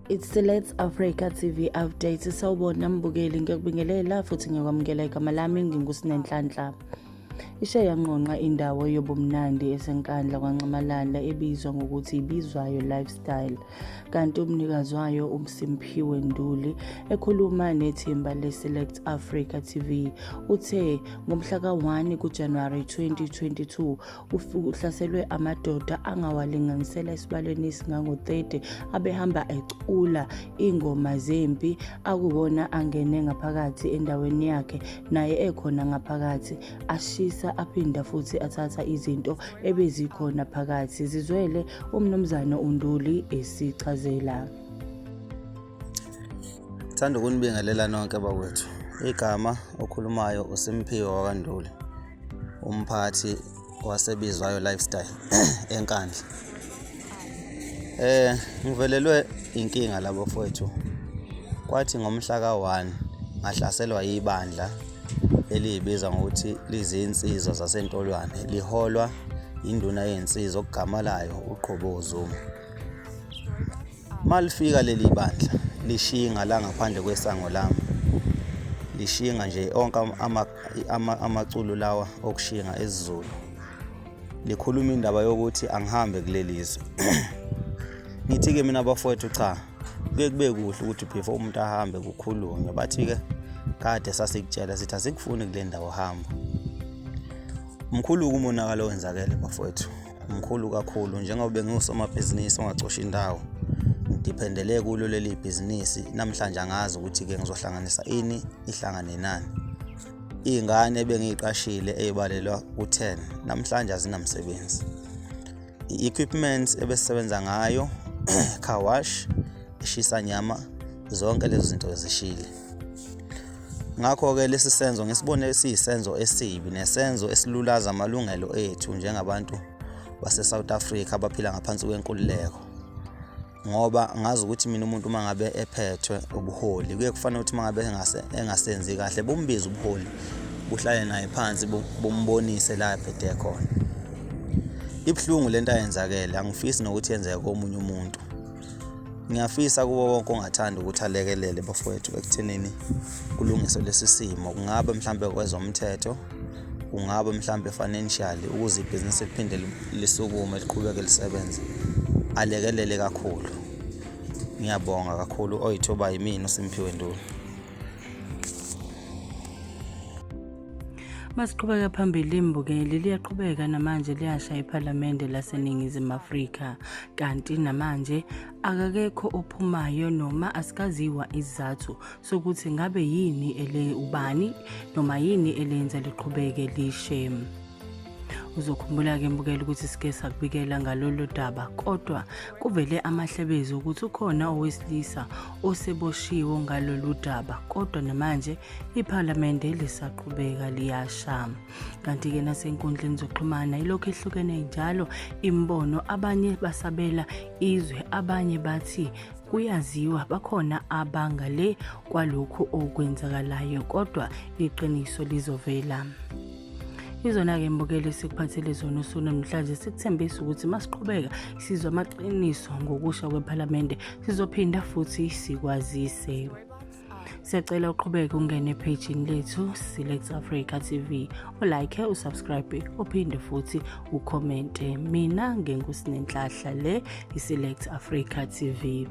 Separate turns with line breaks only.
It's Select Africa TV update. Sawubona mbukeli, ngiyakubingelela futhi ngiyakwamukela. Igama lami nginguSinenhlanhla. Ishe yanqonqa indawo yobumnandi eseNkandla kwaNxamalala ebizwa ngokuthi iBizwayo Lifestyle, kanti umnikazi wayo uSimphiwe Nduli ekhuluma nethimba le-Select Africa TV uthe ngomhla ka-1 kuJanuwari 2022 uhlaselwe amadoda angawalinganisela esibalweni esingango-30 abehamba ecula ingoma zempi akuwona angene ngaphakathi endaweni yakhe naye ekhona ngaphakathi ashisa aphinda futhi athatha izinto ebezikhona phakathi. Zizwele umnumzane uNduli esichazela.
Thanda ukunibingelela nonke bakwethu. Igama okhulumayo uSimphiwe wakaNduli, umphathi waseBizwayo Lifestyle eNkandla. Ngivelelwe inkinga la bafowethu. Kwathi ngomhla ka-1 ngahlaselwa ibandla eliyibiza ngokuthi lizinsizwa zaseNtolwane, liholwa induna yezinsizwa okugama layo uQhobo Zuma. Malifika leli bandla lishinga la ngaphandle kwesango lami, lishinga nje onke amaculo lawa okushinga esiZulu, likhuluma indaba yokuthi angihambe kuleli zwe. Ngithi-ke mina bafowethu, cha, kuye kube kuhle ukuthi before umuntu ahambe kukhulunywe. Bathi-ke kade sasikutshela sithi asikufuni kule ndawo, hamba. Mkhulu-ke umonakalo owenzakele bafowethu, mkhulu kakhulu. Njengoba bengiwusomabhizinisi ongacoshi indawo, ngidiphendele kulo leli bhizinisi namhlanje angazi ukuthi-ke ngizohlanganisa ini ihlangane nani. Iy'ngane ebengiyiqashile ey'balelwa ku-10 namhlanje azinamsebenzi. I-equipment ebesisebenza ngayo, car wash, ishisa nyama, zonke lezo zinto zishile. Ngakho-ke lesi senzo ngisibone siyisenzo esibi nesenzo esilulaza amalungelo ethu njengabantu base-South Africa abaphila ngaphansi kwenkululeko. Ngoba ngazi ukuthi mina umuntu uma ngabe ephethwe ubuholi kuye kufanele ukuthi uma ngabe engasenzi kahle bumbize ubuholi, buhlale naye phansi, bumbonise la ephethe khona. Ibuhlungu lento ayenzakele, angifisi nokuthi yenzeke komunye umuntu. Ngiyafisa kuwo wonke ongathanda ukuthi alekelele bafowethu ekuthenini kulungiswe lesi simo, kungabe mhlampe kwezomthetho, kungabe mhlampe financially, ukuze ibhizinisi liphinde lisukume liqhubeke lisebenze, alekelele kakhulu. Ngiyabonga kakhulu. Oyithoba yimina uSimphiwe Nduli.
Masiqhubeka phambili imbukeli, liyaqhubeka namanje liyasha iphalamende laseNingizimu Afrika, kanti namanje akakekho ophumayo noma asikaziwa isizathu sokuthi ngabe yini ele ubani noma yini elenza liqhubeke lishe. Uzokhumbula-ke mbukeli ukuthi sike sakubikela ngalolu daba, kodwa kuvele amahlebezi ukuthi ukhona owesilisa oseboshiwe ngalolu daba, kodwa namanje iphalamende lisaqhubeka liyasha. Kanti-ke nasenkundleni zokuxhumana ilokhu ehlukene njalo imibono, abanye basabela izwe, abanye bathi kuyaziwa bakhona abangale kwalokhu okwenzakalayo, kodwa iqiniso lizovela. Izona-ke mbukeli sikuphathele zona usuku namhlanje. Sikuthembisa ukuthi masiqhubeka sizwa amaqiniso ngokusha kwephalamende sizophinda futhi sikwazise. Siyacela uqhubeke ungene ephejini lethu Select Africa TV, ulike, usubscribe, uphinde futhi ukhomente. Mina nginguSinenhlahla, le iSelect Africa TV.